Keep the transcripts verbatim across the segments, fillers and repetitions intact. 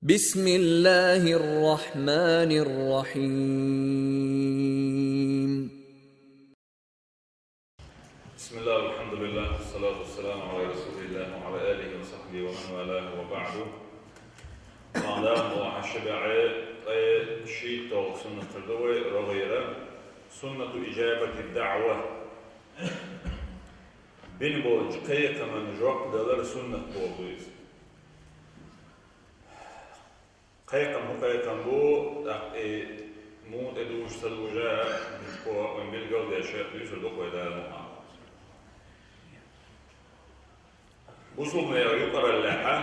بسم الله الرحمن الرحيم. بسم الله، والحمد لله، والصلاة والسلام على رسول الله وعلى آله وصحبه ومن والاه، وبعد. Мадам ва хьашабаӀе, ткъе шийтталгӀа суннатар да вай рогӀера, سنة إجابة الدعوة. Бина болча кхайкхаман жоп далар суннат боху иза. Кхайкхам хӀун кхайкхам бу, тӀаккха и муха тӀе дужуш, ца дужа, мишта вайн билгал деш, дуьйцур ду-кх вай Дала мукъ лахь. Бусулбанех юкъараллехьа,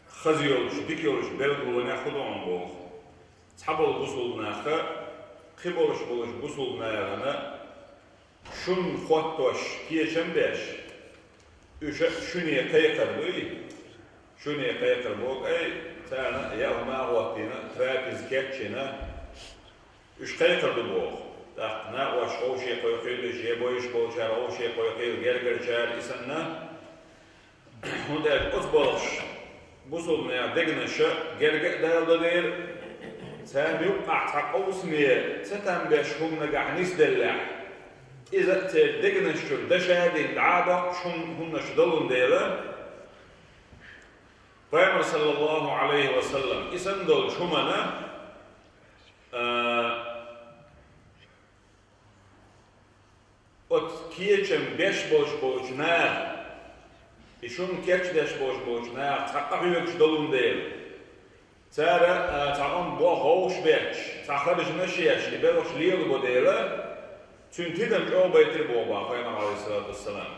хаза йолчу, дика йолчу белгалонех хӀун ду хьуна боху? Цхьаболу бусулбанаха, кхиболуш болчу бусулбанахана шун хоттош кечам беш, уьш шуьне кхайкхар дуй? Шуьне кхайкхар боху, ай, царна ял ма хӀоттийна, трапеза кечйина, уьш кхайкхар ду боху. ТӀаккха накъош вовше кхойкхийла уьш, я бойуш болчара вовше кхойкхийла, гергарчара и санна. ХӀунда аьлча оцу болуш бусулбанех дегнаша герга а даладо дера, царна юккъахь цхьа къовсаме ца там беш хӀума нагахь нисделлехь, иза а церан дегнаш чуьра дашадина дӀа а доккхуш хӀун-, хӀуманаш долун дела, Пайхамар, саллаллаху Ӏалайхи ва саллам, и санна долчу хӀумана, а, оцу кечам беш болуш болчу наха, и шуна кечдеш болуш болчу наха цхьа къахьоьгуш долун дела, цара, а, цхьа онда боху гӀовгӀаш бетташ, цхьа харжамаш еш, и белхаш лелабо дела, цуьнан тидам чӀогӀа байтира боху бах Пайхамар, Ӏалайхиссалату вассалам.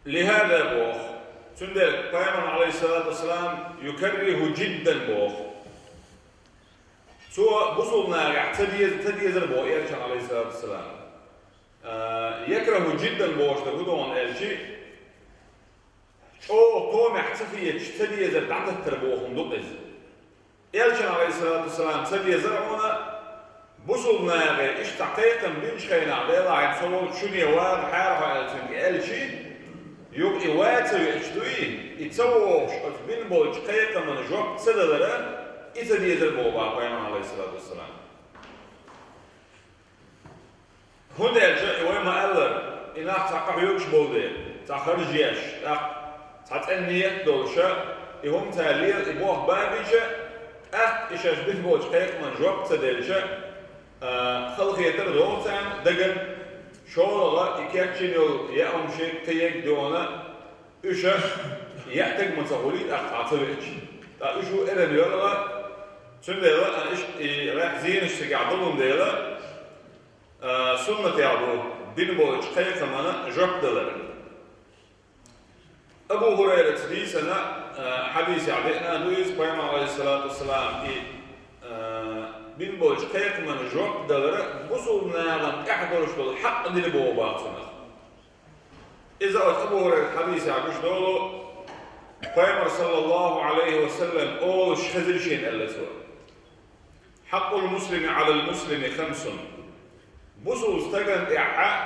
لهذا боху. Цундела Пайхамар, Ӏалайхиссалату вассалам, يكره جدا боху. Цо бусулбанехь ца деза, ца дезар боху Элчан, Ӏалайхиссалату вассалам. А, يكره جدا бохуш дан хӀун ду хьуна аьлча, чӀогӀа томехь ца хеташ, ца дезар дӀататтар боху хӀума ду-кх иза. Элчан, Ӏалайхиссалату вассалам, ца дезара хьуна, бусулбанехь иштта кхайкхам бинчу хенахь, Делахь, хьайн со волчу шуьне вагӀахьара хьо аьлла цуьнга аьлча, юха и ван ца веача дуй, и ца вогӀуш оцу бина болчу кхайкхаман жоп ца далара, и ца дезара боху бах Пайхамар, Ӏалайхиссалату вассалам. ХӀунда аьлча и вай ма-аллара, и нах цхьа къахьоьгуш болу дела, цхьа харж еш, тӀаккха цхьа цӀена ният долуша, и хӀума цара лела, и боху бабича, тӀаккха и шаьш бина болчу кхайкхаман жоп ца делча, а, халахетар догӀу царна даган, шолгӀа и кечйина йолу яа хӀума шега кхиерг догӀана, уьша яа таг ма ца хуьлий тӀаккха цхьа ца веача. Ткъа уьш ву эрна йоьлгӀа, цундела а иштта и рагӀ зенаш цигахь долун дела, а, суннатехь ду бина болчу кхайкхамана жоп далар. Абу ХӀурайрас дийцина, а, хьадисехь деана ду иза, Пайхамар, Ӏалайхиссалату вассалам, и, а, бина болчу кхайкхамана жоп далара бусулбанехь тӀехь долуш долу хьакъ дина боху бах цунах. Иза оцу Абу ХӀурайрас хьадисехь гуш долу, Пайхамар, саллаллаху Ӏалайхи ва саллам, олуш хезира шена аьлла цо. حق المسلم على المسلم خمس. Бусулба стагана тӀехь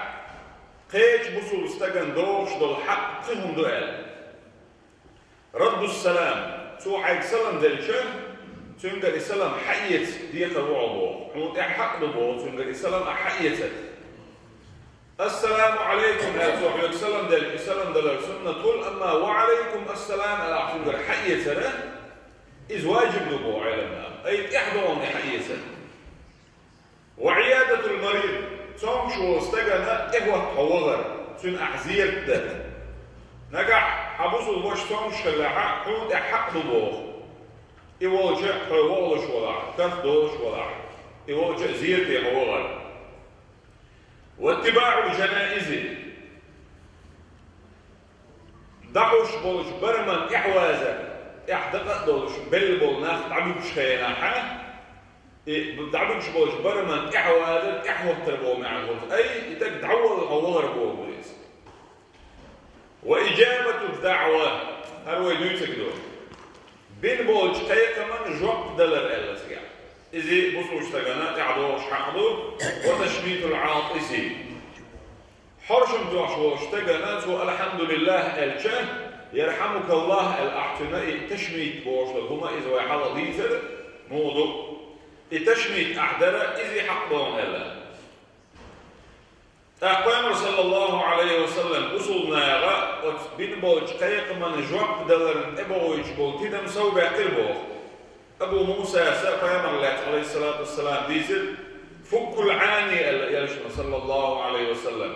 кхечу бусулба стагана догӀуш долу хьакъ пхи хӀума ду аьлла. رد السلام, цо хьайга салам делча, цуьнгара и салам хьаэца декхар ву хьо боху. Хьуна тӀехь хьакъ ду боху цуьнгара и салам ахь хьаэцар. السلام عليكم аьлла, цо хьоьга салам делча, и салам далар суннат хуьлу, амма وعليكم السلام аьлла ахь цуьнгара хьаэцара, иза важиб ду боху Ӏеламнаха, ай тӀехь догӀу и хьаэцар. وعيادة المريض, цомгуш волу стагана тӀехӀотта хьо вахар, цуьнан ахь зерат дар. Нагахь хьан бусулба ваша цомгуш хиллехьа, хьуна тӀехь хьакъ ду боху. И волча хьо вогӀуш валахь, карх долуш валахь, и волча зерате хьо вахар. واتباع الجنائز, дӀахьуш болчу бараман тӀаьхьавазар, тӀаьхьа дакъа а долуш, белла болу нах дӀабуьгуш хенахьа, и дӀабуьгуш болчу бараман тӀаьхьавазар, тӀаьхьахӀоттар боху маьӀна хуьлу. Ай, и стаг дӀаволла хьо вахар боху иза. وإجابة الدعوة, хӀара вай дуьйцург ду. Бина болчу кхайкхаман жоп далар аьлла цигахь. Иза бусулба стагана тӀехь догӀуш хьакъ ду, وتشميت العاطس. Хьоршам тоьхаш волча стагана цо «Алхьамдулиллахь» аьлча, «Ярхьамукаллахь» аьлла, ахь цунна и ташмит бохуш долу хӀума иза вай хьалха дийцира, муха ду. И ташмит ахь дара, иза хьакъ ду аьлла. ТӀаккха Пайхамар, саллаллаху Ӏалайхи ва саллам, бусулба наха оцу бина болчу кхайкхаман жоп даларна тӀебогӀуьйтуш болу тидам совбаьккхира боху. Абу Мусас Пайхамарна лаьцна, Ӏалайхиссалату вассалам, дийцира: «Фуккул Ӏани», аьлла элчано, саллаллаху Ӏалайхи ва саллам.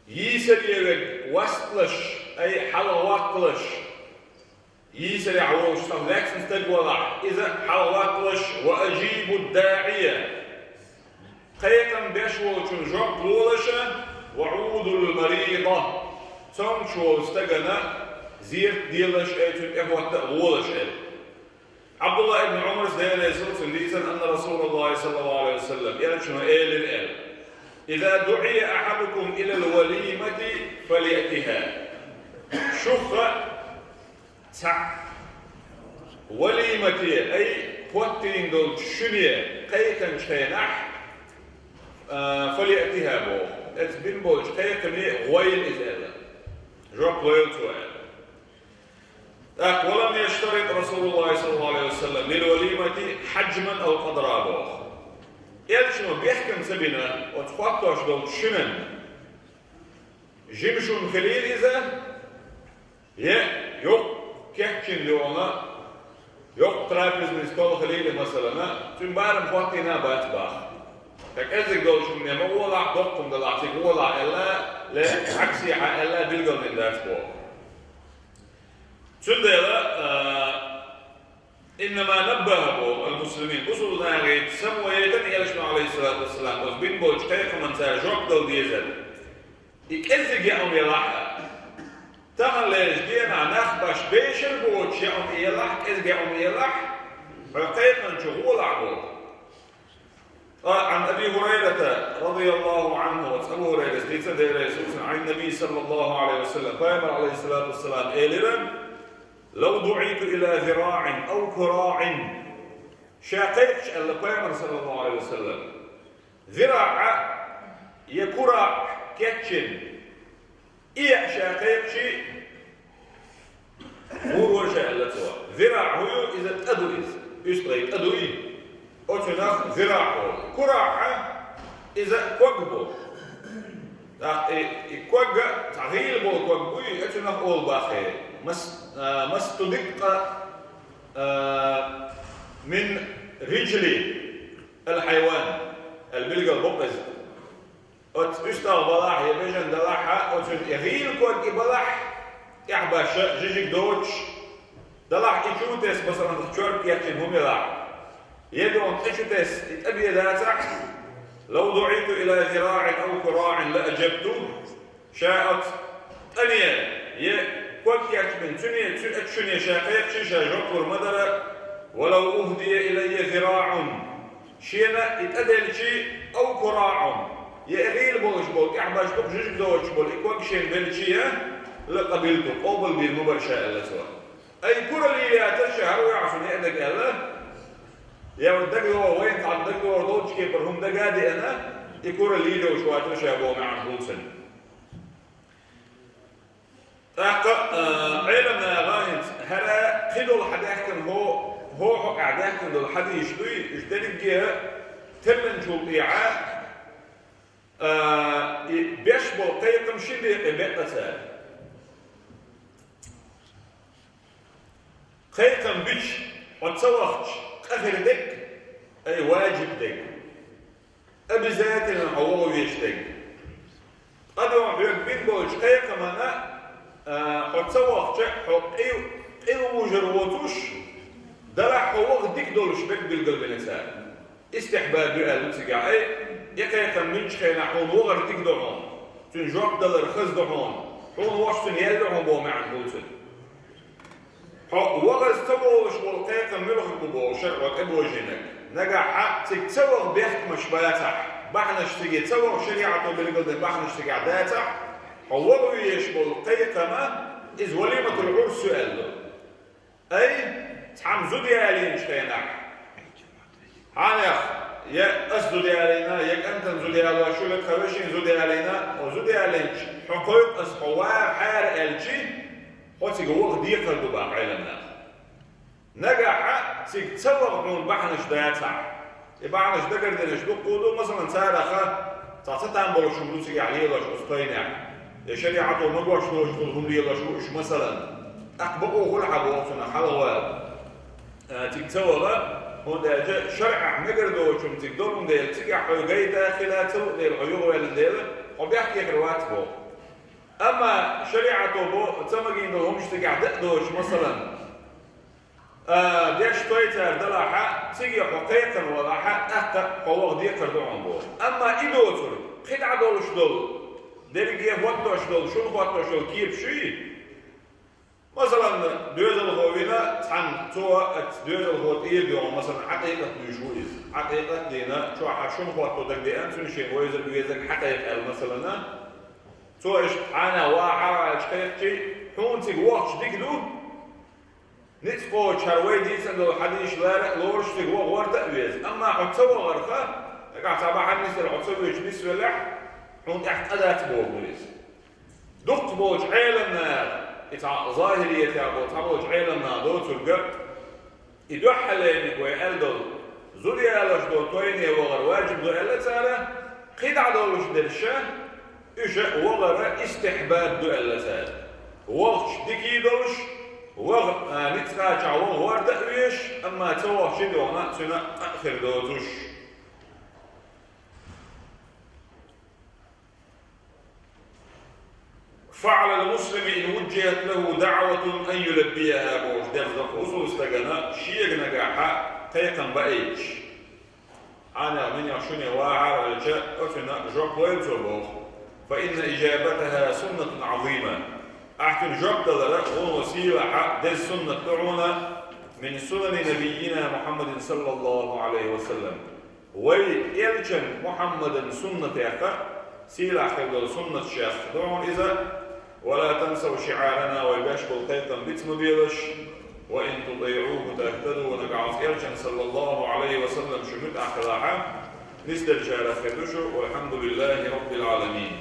Йийсаре верг вастлаш, ай, хьалхаваккхалаш. Йийсарехь волуш цхьа лаьцна стаг валахь, иза хьалхаваккхалаш, «ва ажибу даӀия». Кхайкхам беш волчун жоп лолаша, «ва Ӏудул марида». Цомгуш волу стагана зерат делаш, ай, цуьнан тӀехӀотта а волаш, аьлла. Ӏабдулла ибн Ӏумарс, Дела реза хуьлда цунна, дийцира, анна Расулаллахи, саллаллаху Ӏалайхи ва саллам, элчано элира аьлла: «Иза дуӀия ахьадукум илал валимати, фалиатиха». Шух цхьаъ валимате, ай, хӀоттийна долчу шуьне кхайкхинчу хенахь, а, «фалиатиха» боху. Оцу бина болчу кхайкхаме гӀойла иза аьлла. Жоп лойла цо аьлла. ТӀаккха: «Ва лам яштарит Расулуллахи, саллаллаху Ӏалайхи ва саллам, лил валимати хьаджман ау къадра», боху. Элчано бехкам ца бина оцу хӀоттош долчу шуьнан жима шун хилийла иза, я йоккха кечйина йогӀу, йоккха трапезный стол хилийла, масалана, цуьнан барам хӀоттийна а бац боху. Ткъа кӀеззиг долчунна ма гӀолахь, доккха хӀума далахь, цига гӀолахь аьлла, ле, Ӏаксехьа аьлла, билгалдина дац боху. Цундела, а, «Иннама наббаха», боху, «ал-муслимин», бусулба нахе самавайтина элчано, Ӏалайхиссалату вассалам, оцу бина болчу кхайкхаман цара жоп дала дезар. И кӀеззиг яа хӀума елахь а. Таханлерчу дийнахь нах баш бешар боцуш яа хӀума елахь, кӀезиг яа хӀума елахь, хьо кхайкхинчух гӀолахь боху. Ткъа Ӏан Аби Хурайрата, радияллаху Ӏанху, оцу Абу Хурайрас дийцира, Дела реза хуьлда цунна, Ӏан Наби, саллаллаху Ӏалайхи ва саллам, Пайхамар, Ӏалайхиссалату вассалам, элира: «Лав дуӀиту ила зираӀин ау кураӀин». Ша кхайкхича, аьлла Пайхамар, саллаллаху Ӏалайхи ва саллам, зираӀ я кураӀ кечйина, и яа ша кхайкхича, гӀур вара ша, аьлла цо. ЗираӀ хӀун ю, иза тӀа ду иза. УьстагӀий тӀа дуй? Оцунах зираӀ олу. КураӀ, иза ког бу. ТӀаккха и, и ког а цхьа гӀийла болу ког буй, оцунах олу боху. Мас-, а, мастудиккъа, а, мин риджли ал-хьайван, аьлла билгал бу иза. Оцу уьстагӀ балахь я бежан далахь а, оцунна и гӀийла ког и балахь, тӀехь баша жижиг доцуш, далахь и чу тесна, масалан, чорпа кечйина хӀума елахь, я дуьхьал тӀе чу тесна и тӀе бен дацахь, «Лав дуӀиту ила зираӀин ау кураӀин ла аджабту». Ша оцу тӀане я ког кечбина цуьне, цу-, оцу шуьне ша кхайкхича, ша жоп лур ма дара, «ва лав ухдия илайя зираӀун». Шена и тӀа делчи, ау кураӀун, я и гӀийла болуш болу, тӀехь баша дукха жижиг доцуш болу и ког шена белчи, я, ла къабилту, къобалбийр ма бара ша, аьлла цо. Ай, куралла йийр яцара ша, хӀара вуьйхьа суна яа дага аьлла. Я вот дага догӀу, вайна цхьа дага догӀу долчу кепара хӀума дага а деана, и куралла йийр йолуш вацара ша боху маьӀна хуьлу цуьнан. ТӀаккха, а, Ӏеламнаха хӀинца хӀара кхидолу хьан даьхкина хӀо, хӀо хьокъехь даьхкина долу хьадийш дуй, уьш дерриге а теллинчул тӀехьа, а, и беш болу кхайкхам шин декъе бекъа цара. Кхайкхам бича, хьо ца вахча, къа хир дерг, ай, ваджиб дерг. Обязательно хьо ваха везаш дерг. Ткъа дуьхьа хьоьга бина болчу кхайкхамана, а, хьо ца вахча, хьо къи-, къилла вужур воцуш, далахь хьо ваха дика долуш берг билгалбина цара. Истихьбаб ю аьлла цигахь, ай, и кхайкхам минчу хенахь хьуна вахар дика до хьуна, цуьнан жоп далар хаза до хьуна, хьуна ваша цуьнан ял до хьуна боху маьӀна хуьлу цуьнан. Хьо вахаза ца волуш волу кхайкхам муьлхарг бу боху шарӀо тӀебожийнарг. Нагахь цига ца ваха бехкамаш бацахь, бахьанаш цига ца ваха шариӀато билгалдина бахьанаш цигахь дацахь, хьо ваха везаш болу кхайкхама, иза валиматул Ӏурс ю аьлла. Ай, цхьамма зуда ялийначу хенахь, хьанех, Я ас зуда ялийна, я кӀантан зуда ялош ю, я тха вешин зуда ялийна, хьо зуда ялийнача хьо кхойкху ас хьо вагӀахьара аьлча, хьо цига ваха декхар ду боху Ӏеламнаха. Нагахь цига ца ваха хьуна бахьанаш дацахь. И бахьанаш дагардинарш дуккха а ду, масалан, царах цхьа ца там болуш хӀума ду цигахь лелош оцу тайнехь. Я шариӀато магош долуш долу хӀума лелош бу уьш, масалан. ТӀаккха бакъо хуьлу хьан боху цунах хьалавала. А, цига ца ваха, хӀунда аьлча шарӀехь мегар доцуш хӀума цига долун дела, цигахь хьо гайта хила ца луъу дела, хьо юхаваьллан дела, хьо бехкехир вац боху. Амма шариӀато бо ца магийна долу хӀумаш цигахь дан а доцуш, масалан, а, деш той цара далахьа, цига хьо кхайкхина валахьа, тӀаккха хьо ваха декхар ду хьуна боху. Амма и доцург, кхидӀа долуш долу, дерриге хӀоттош долу, шуна хӀоттош долу кепаш ю и? Масалан, доьзалхо вина, цхьаьна цо оцу доьзалхо тӀера дуьйхьа, масалан, Ӏакъикъат дуьйш ву иза. Ӏакъикъат дийна, чохь а шуна хӀотто дагадеана, цуьнан шен вевзарг везарг хьакхайкха аьлла, масалан, цо иштта хьанехь вахьа хьарваьлча кхайкхичий, хьуна цига вахча дика ду, ницкъ кхочуш хӀара вай дийцина долу хьадисаш лара а лоруш цига ваха варта а веза. Амма хьо ца вахарха, дагахь цхьа бахьана нисдала хьо ца воьдуш нисвеллехь, хьуна тӀехь къа дац боху иза. Дуккха болчу Ӏеламнаха, и цхьа захӀириятехь болу цхьа болчу Ӏеламнаха доцург, и дуьххьалерниг вай аьлла долу, зуда ялош долу тойне вахар ваджиб ду аьлла цара, кхидӀа долуш дерш, уьш вахар истихьбаб ду аьлла цара. Вахча дикий долуш, ваха, а, ницкъ кхоччехь ваха варта а везаш, амма ца вахча догӀна цуьнан къа а хир доцуш. فعلى المسلم إن وجهت له دعوة أن يلبيها бохуш дерза ду бусалба стагана шега нагахь кхайкхам баийташ. Хьанех, минех, шуне вахьа а ваьлча, оцунна жоп лойла цо боху. فإن إجابتها سنة عظيمة. Ахь цунна жоп далара гӀо сийлахь деза суннат ду хьуна, من سنن نبينا محمد صلى الله عليه وسلم. Вай элчан Мухьаммадан суннатех, сийлахь хир долу суннатех ду хьуна иза. ولا تنسوا شعارنا, вай беш болу кхайкхам биц ма белаш. وإن تطيعوه تهتدوا, нагахь оцу элчан, саллаллаху Ӏалайхи ва саллам, шу муьтӀахь хилахь, нисделлачарах хир ду шу. والحمد لله رب العالمين.